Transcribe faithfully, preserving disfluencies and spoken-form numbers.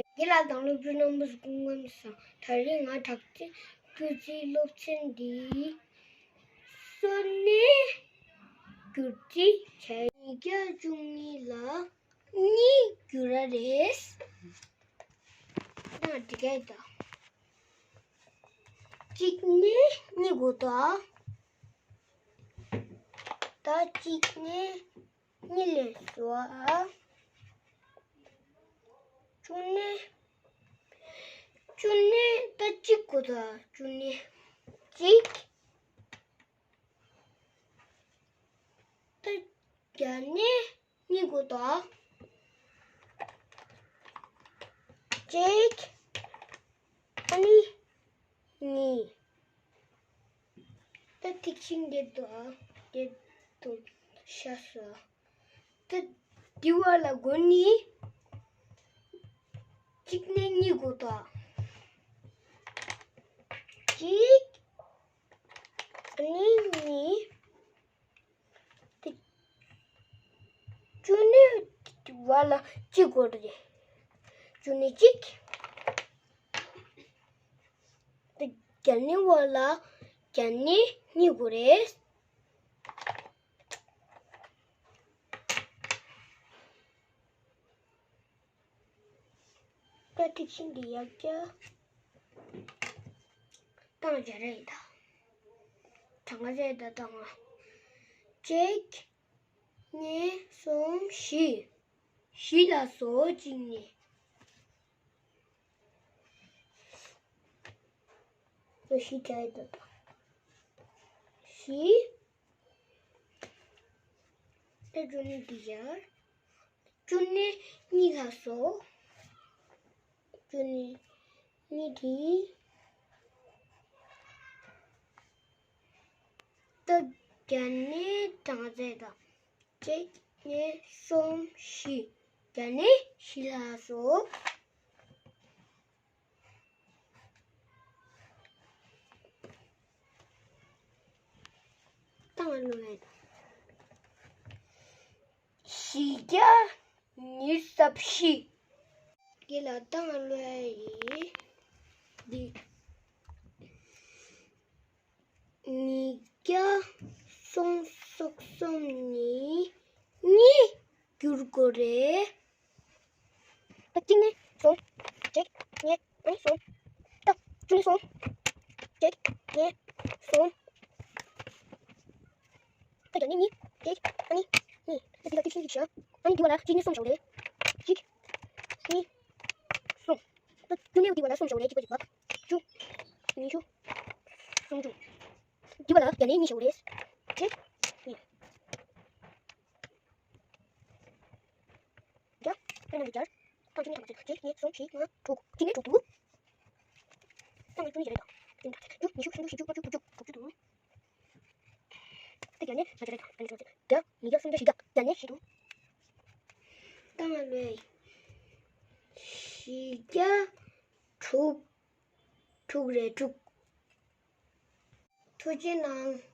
རྒན་ལགས་དང་སློབ་ཕྲུག་རྣམ་པ་སྐུ་ཁམས་བཟང་། ད་རིང་ང་དྲག་རྩལ་སྐྱོར་རྩིས་སློབ་ཚན་འདི་སོ་ནས་བསྒྱུར་རྩིས་བྱས། ཉིས་བརྒྱ་བཅུ་གཉིས་ལ་གཉིས་བསྒྱུར་ར་རེད། ན་འགྲིག་གི་ད། གཅིག་ནས་གཉིས་དགོས་ད། ད་གཅིག་ནས་གཉིས་ལེན་སོ། བཅུ་ནས་བཅུ་ནས་ད་གཅིག་དགོས་ད། བཅུ་ནས་གཅིག་ད་བརྒྱ་ནས་གཉིས་དགོས་ད། གཅིག་ཨ་ནི་གཉིས། ད་ཐིག་ཤིང་འདི་དང་འདི་དང་ཤ་ཟ། ད་འདི་བ་ལ་དགོས་ནི། གཅིག་ནས་གཉིས་དགོས་ད། གཅིག་ཨ་ནི་གཉིས། ད་བཅུ་ནས་བ་ལ་གཅིག་དགོས་རེད། བཅུ་ནས་གཅིག་ད་བརྒྱ་ནས་བ་ལ་བརྒྱ་ནས་གཉིས་དགོས་རེད། ད་ཐིག་ཤིང་འདི་ཡར་བཀྱག་བཏང་བྱ་རེད་ད། གྲངས་ཀ་རེད་ད་བཏང་ང་། གཅིག་གཉིས། གསུམ། བཞི། བཞི་ལ་སོ་གཅིག་ནས། བཞི་བྱས་ད་ད། བཞི། ད་བཅུ་ནས་འདི་ཡར། བཅུ་ནས་གཉིས་ལ་སོ། བཅུ་ནས་གཉིས་དེ། ད་བརྒྱ་ནས་གྲངས་ཚད་དང་། གཅིག་གཉིས། གསུམ། བཞི། བརྒྱ་ནས་བཞི་ལ་སོ། བཏང་ལོས། བཞི་བརྒྱ་ཉི་ཤུ་རྩ་བཞི། དེ་ལ་བཏང་ལོས་ཡིན། འདི། ཉིས་བརྒྱ་སུམ་ཅུ་སོ་གསུམ་ནས་གཉིས་བསྒྱུར་དགོས་རེད། ད་གཅིག་ནས་གསུམ། གཅིག་གཉིས། ཨ་ནི་གསུམ། ད་བཅུ་ནས་གསུམ། གཅིག་གཉིས། གསུམ། ད་བརྒྱ་ནས་གཉིས། གཅིག་ཨ་ནི་གཉིས། ད་འདི་ལ་གཅིག་ཤིང་གཅིག་བཞག་ཨ་ནི་འདི་བ་ལ་གཅིག་ནས་གསུམ་བྱུང་རེད། གཅིག་གཉིས། གསུམ། ད་བཅུ་ནས་འདི་བ་ལ་གསུམ་བྱུང་རེད། གཅིག་པ་གཅིག་པ། བཅུ། ཉི་ཤུ། སུམ་ཅུ། འདི་བ་ལ་བརྒྱ་ནས་གཉིས་བྱུང་རེད། གཅིག་གཉིས། བརྒྱ། ཁྱོད་རྣམས་ཀྱིས་སྦྱར། ཐང་ཆུང་ནས་ཐང་ཆེ། གཅིག་གཉིས། གསུམ། བཞི། ལྔ། དྲུག་གཅིག་ནས་དྲུག་ཏུ། ཐང་ཆུང་ནས་རེད་དང་། བདུན། བརྒྱད། བཅུ། ཉི་ཤུ། སུམ་ཅུ། བཞི་བཅུ། ལྔ་བཅུ། དྲུག་ཅུ། དྲུག་ཅུ་དུ། ད་བརྒྱ་ནས་ང་ཚོ་རེད་དང་། བརྒྱ་ནས་བརྒྱ། ཉིས་བརྒྱ། སུམ་བརྒྱ། བཞི་བརྒྱ། བརྒྱ་ནས་བཞི་དུ། ད་ང་ལོས། བཞི་བརྒྱ། དྲུག་དྲུག་རེད། དྲུག་ཐུགས་རྗེ་གནང་།